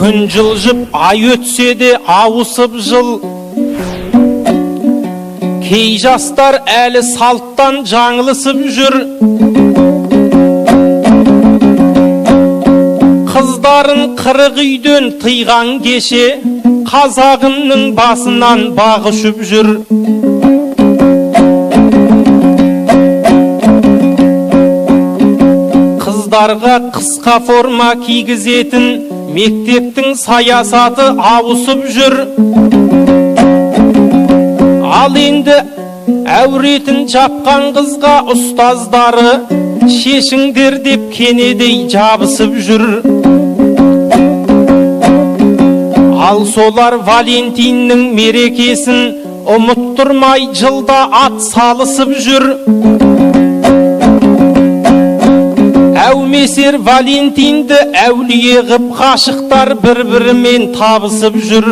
Күн жылжып, ай өтсе де ауысып жыл, кей жастар әлі салттан жаңылысып жүр. Қыздарын 40 үйден тыйған кеше, қазағымның басынан бағы ұшып жүр. Қыздарға қысқа форма кигізетін мектептің саясаты ауысып жүр. Ал енді әуретін жапқан қызға ұстаздары шешіңдер деп кенедей жабысып жүр. Ал солар Валентиннің мерекесін ұмыттырмай жылда ат салысып жүр. Әумесер Валентинді әулие ғып ғашықтар бір-бірімен табысып жүр.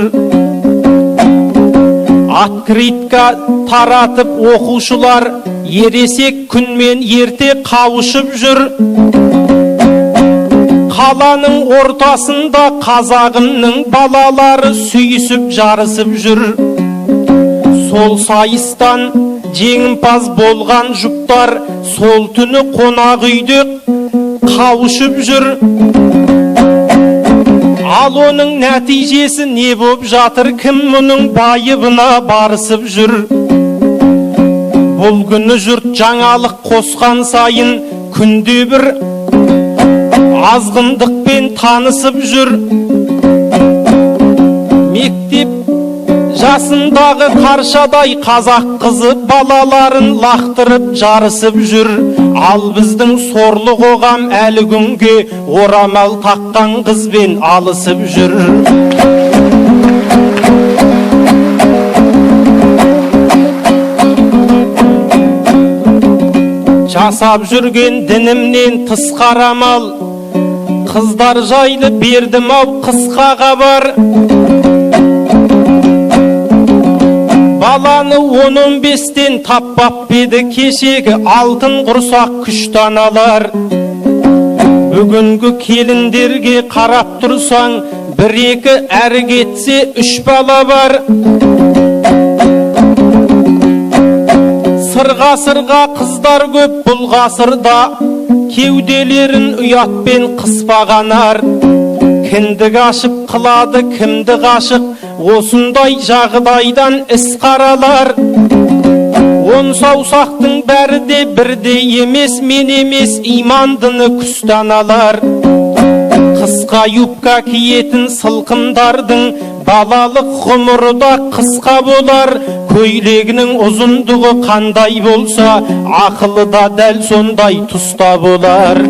Открытка таратып оқушылар ересек күнмен ерте қауышып жүр. Қаланың ортасында қазағымның балалары сүйісіп жарысып жүр. Сол сайыстан жеңімпаз болған жұптар сол түні қонақ үйде қауышып жүр. Ал оның нәтижесі не боп жатыр, кім мұның байыбына барысып жүр. Бұл күні жұрт жаңалық қосқан сайын күнде бір азғындықпен танысып жүр. Мектеп жасындағы қаршадай қазақ қызы балаларын лақтырып жарысып жүр. Ал біздің сорлы қоғам әлі күнге орамал таққан қызбен алысып жүр. Жасап жүрген дінімнен тысқары амал, қыздар жайлы бердім ау қысқа хабар. Баланы 10-15-тен таппап еді кешегі алтын құрсақ күшті аналар. Бүгінгі келіндерге қарап тұрсаң, 1-2 әрі кетсе 3 бала бар. Сырға-сырға қыздар көп бұл ғасырда, кеуделерін ұятпен қыспағанар. Кіндік ашып қылады кімді ғашық, осындай жағдайдан іс қаралар. Он саусақтың бәрі де бірдей емес, мен емес имандыны күстаналар. Қысқа юбка киетін сылқымдардың балалық ғұмыры да қысқа болар. Көйлегінің ұзындығы қандай болса, ақылы да дәл сондай тұста болар.